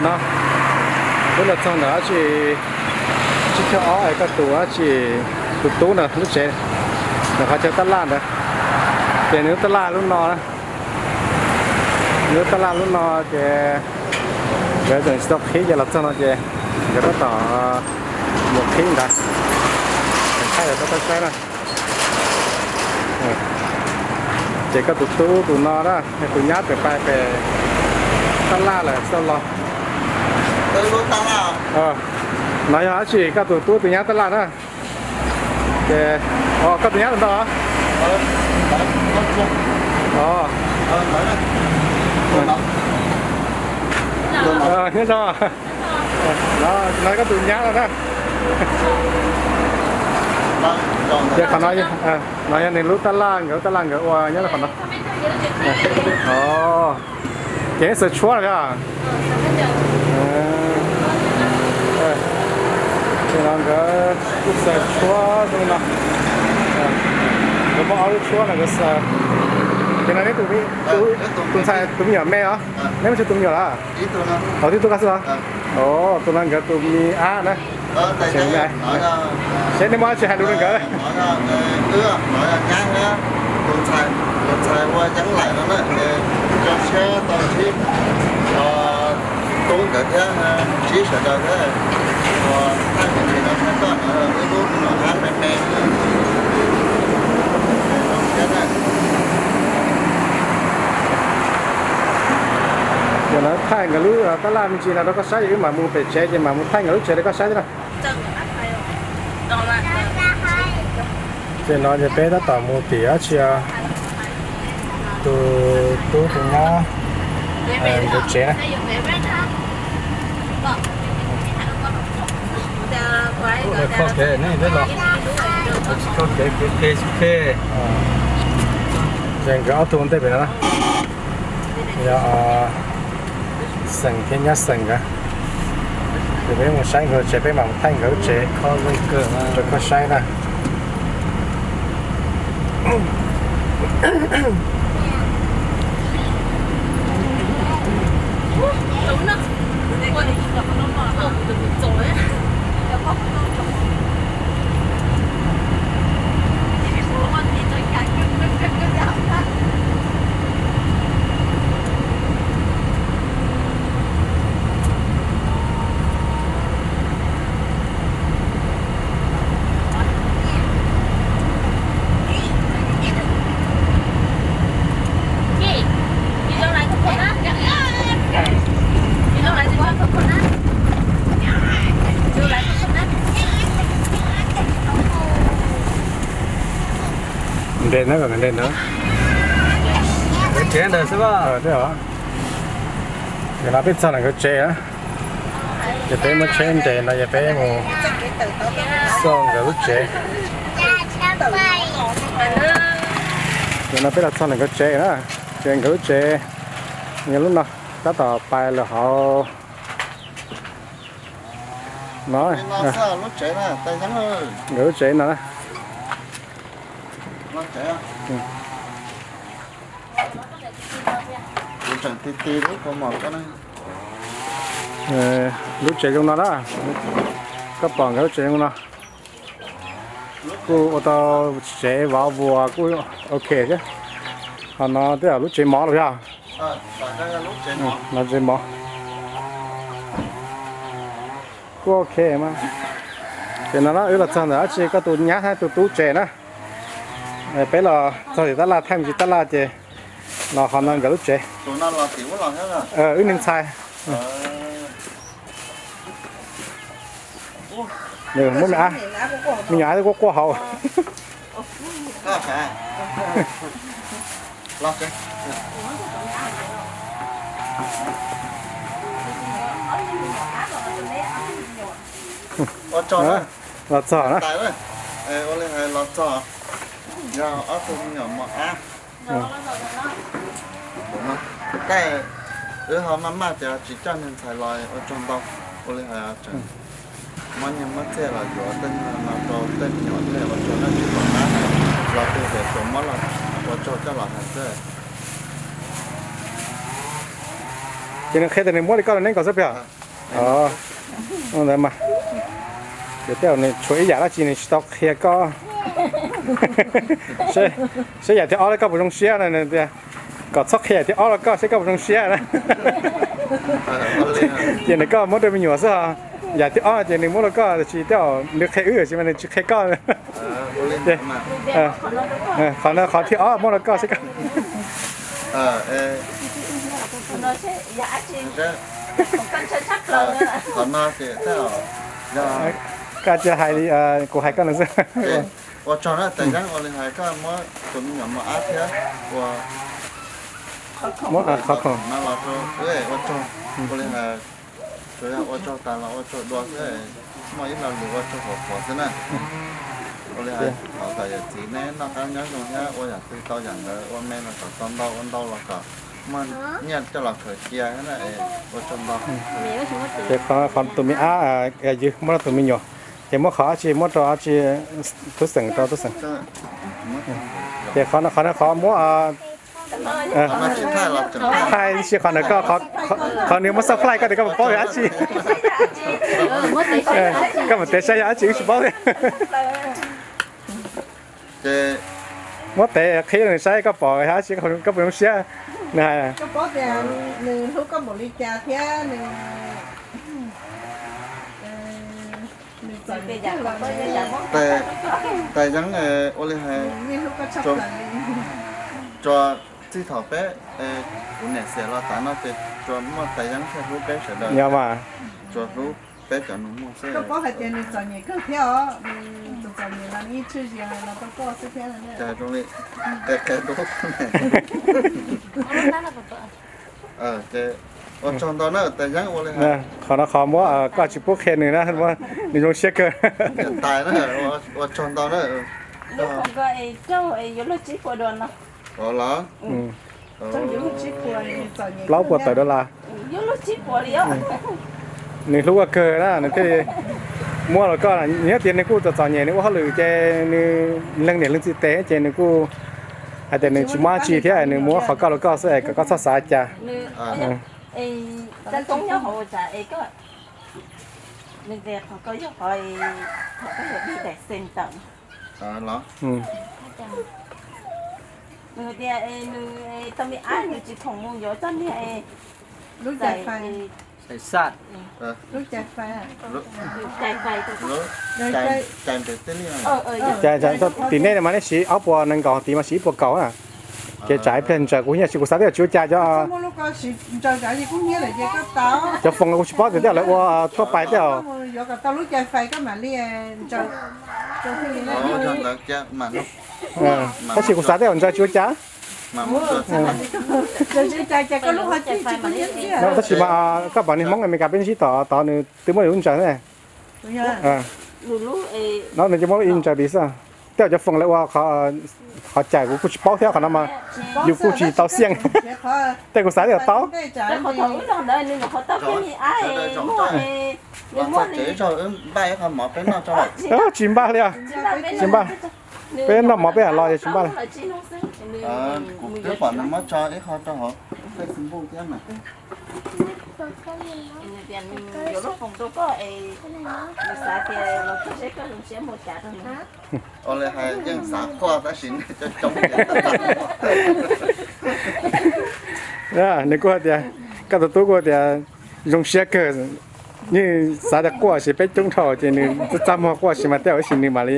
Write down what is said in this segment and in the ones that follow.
No, wb los txog ntawm dab tsi, tsib caug ob es koj tus dab tsi, tus tub ntawd lub tsev, ntawm qhov chaw tab laj ntawd. Ces nws lub tab laj lub no na, nws lub tab laj lub no ces nkawd tseem tsis tau qhib ces los txog no ces nkawd tab tom mus qhib ntawd. Thaij rau koj saib na. Ces koj tus tub tus no na, tus nyab pem pais pem tab laj lawm xauj los. No yog dab tsi koj tus tub tus nyab tab laj na? Ces, o, koj tus nyab ntawm no. O, nyob zoo. No, no koj tus nyab no na. Ces qhov no, no yog nws lub tab laj, nkawd lub tab laj nkawd ua nyob rau qhov no. O, ces neb xaws tshuab los yog? Ces no nkawd kuj xaws tshuab zoo no. Nkawd muaj ob lub tshuab no nkawd xaws. Ces no neb tus, tus ntxhais tus me nyuam me os, neb muaj tsawg tus me nyuam lawm? Tib tug koj xwb os? O, tus no nkawd tus me ab na. Seb neb muaj dab tsi hais lus rau nkawd. Tus ntxhais ua yeeb laim no na, zoo siab tau ntsib tub nkawd thiab, ntsib sawv daws thiab. Ua thaij me ntsis no thiab koj no, wb lub no ab me me. Ces no thaij nkawd lub tab laj me ntsis no rau koj saib, wb mam mus pem tsev ces mam mus thaij nkawd lub tsev rau koj saib thiab na. Ces no ces peb tab tom mus tim dab tsi, tus tub tus nyab nkawd tsev na. Ces nkawd ob tug ntej pem no na, yog Xeem thiab nyab Xeem nkawd. Ces peb mus saib nkawd tsev, peb mam mus thaij nkawd lub tsev rau koj saib na. Nres na, nres na. Nkawd tsev ntawd xwb. Yog no peb txog ntawm nkawd tsev na, ces peb muab tsheb nres no ces peb mus xauj nkawd lub tsev. Yog no peb los txog ntawm nkawd tsev na, ces nkawd lub tsev yog lub no, tab tom pais lawm hauv no. Nkawd lub tsev no na. Lub tsev zoo no na, koj pom nkawd lub tsev zoo no. Kuj ua tau tsev vov vuas kuj ok thiab. Ho no twb yog lub tsev mov los yog? No tsev mov kuj ok mas. Ces no na wb los txog ntawm dab tsi koj tus nyab thiab tus tub tsev na. Peb los txog tim tab laj, thaij me ntsis tab laj ces los qhov no nkawd lub tsev. Wb niag ntxhais. Muab me ab, me nyuam ab twb quaj quaj hauv. Los txog na. Ua li hais los txog, yog ob tug me nyuam mos ab. Tej wb ho maj maj tias tsis coj niag ntxhais los ua tsaug ntau, ua li hais tseem muab nyiaj muab txiaj los yuav tej no rau tej me nyuam thiaj ua tsaug, nej tsis pom qab los twg ces tsuas muab los ua tsaug coj los hais xwb. Ces nws qhia tias nws muab li koj los neb nkaus xwb pem? Ntawd mas, ces tej zaum nws tshuav ib yam dab tsi nws tsis tau qhia koj. Seb yam thib ob koj puas zoo siab no, tias kom txhob qhia yam thib ob rau koj seb koj puas zoo siab na. Ces nws koj muab rau me nyuam xwb os. Yam thib ob ces nws muab rau koj tiam sis tej zaum nws qhia wb tiam sis mas nws tsis qhia koj. Qhov no qhov thib ob muab rau koj seb koj Qhov no ces, koj tsis hais li, kuv hais koj no xwb. Ua tsaug na, tais yeeb ua li hais koj muab tus me nyuam mos ab thiab ua, muab qhov khoom no los rau, ua tsaug, ua li hais, tsuas yog ua tsaug tas los ua tsaug dua xwb, muaj ib lo lus ua tsaug qhuav qhuav xwb na. Ua li hais thov kom yawm txiv neb noj qab nyob zoo thiab ua yam twg tau yam ntawd, ua me los kom tau ntau, ua ntau los kom muaj nyiaj coj los khaws cia thiab na, ua tsaug ntau. Ces qhov tus me ab, yog muab rau tus me nyuam, ces muab qhov dab tsi, muab rau dab tsi, tub xeem rau tub xeem. Ces qhov no qhov muab thaij, tab sis qhov ntawd koj, qhov nws muab xauj flaij koj tias koj puas paub yog dab tsi. Koj mus tev saib yog dab tsi wb tsis paub thiab. Muab tev qhib rau nws saib koj pom yog dab tsi, koj puas zoo siab. Nws hais, tais yeeb ua li hais, tsuas txij thaum peb, kuv niam xiam los tav no ces tsuas muaj tais yeeb thiaj hlub peb sawv daws, tsuas hlub peb cov nus muag xwb. Koj paub hais tias nws txom nyem kawg thiab os, nws txom txom nyem los nws ib tshwj zias los rau koj xwb thiab. Ces zoo li qe qe dub. Ces ua tsaug ntau na, tais yeeb ua li hais. Qhov no qhov muab, koj tsis pub qhia nws na, nws zoo siab kawg. Tais na, ua tsaug ntau na. Los plaub puas tawm dollar. Nws hlub koj kawg na nws thiaj li muab rau koj. Nyob tias nws kuj txom txom nyem nws ua hauj lwm ces nws leej niam leej txiv tes ces nws kuj hais tias nws tsis muaj dab tsi thiab nws muab qhov koj rau koj xwb es kom koj txhob xav cas. Nws tias nws tau me ab nws tsis khoom mus yuav txoj niag lub cai fais, lub cai fais, tim nej mas nej siv ob puas nees nkaum, tim mas siv ib puas kaum na. Ces tsam ib pliag ntsaws kuv nyiaj, kuv xav twb yog tsis ua cas cov. Cov foom kuv tsis paub tias tej zaum lawv ua thuaj pais tej zaum. Tab sis kuv xav tej zaum ntsaws tsis ua cas. Tab sis mas koj pom niag Hmoob Amelikas peb ntsib tom tod nws twb muab nws lub ntsaws ne. No nws ces muab lub ib ntsaws li xwb. Tej zaum cov foom lawv ua qhov cais kuv kuj tsis paub thiab, qhov no mas yus kuj tsis tau xiaj. Tej kuv xav tej zaum tau. Tsis npaj li os. Tsis npaj. Peb noj mov peb lam los ces tsis npaj li. Kuv twb pom nws muab tso ib qho rau hauv Facebook thiab mas. Ua li hais yeej xav quaj tab sis nej coob coob. Nws kuj hais tias, koj tus tub kuj tias zoo siab kawg, yeej xav tias quaj sis peb coob dhau ces nws txaj muag quaj sis mas tej zaum ib sim nws mam li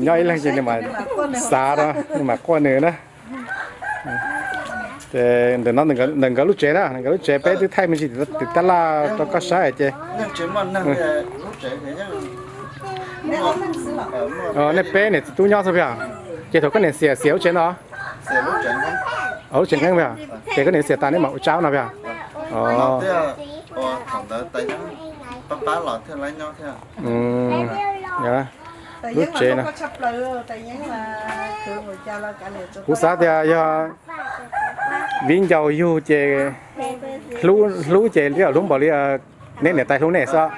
nyob ib leeg ces nws mam xav, nws mam quaj nws na. Ces ntawm no ntawm nkawd lub tsev na, nkawd lub tsev peb twb thaij me ntsis tim tab laj rau koj saib ces nej peb niam txiv tub nyob xwb peb. Ces thaum koj niam xiam xiam lub tsev no, lub tsev nqeeb peb, ces koj niam xiam tas neb mam ua tsab no peb. Lub tsev no, kuv xav tias yog viv ncaus yug ces hlub ces hlub npaum li neb niam tais hlub nej xwb.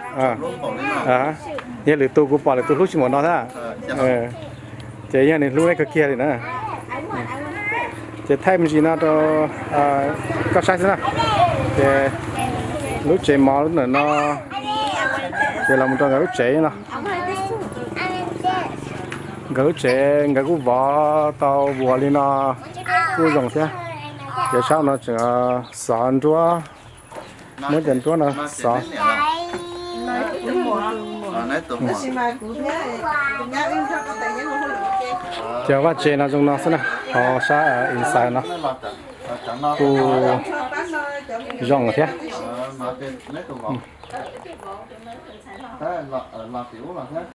Yog lwm tus kuv pom lwm tus hlub tsis npaum no thiab. Ces yog nws hlub neb kawg kiag li na. Ces thaij me ntsis no rau koj saib xwb na. Ces lub tsev mov lub ntawm no, ces los mus rau nkawd lub tsev no. Nkawd lub tsev nkawd kuj vov tau vuas li no kuj zoo thiab. Ces sab no tseem xov nruab, muab cov nruab no xov. Ces vaj tse no zoo no xwb na, ho sab inside no kuj zoo thiab.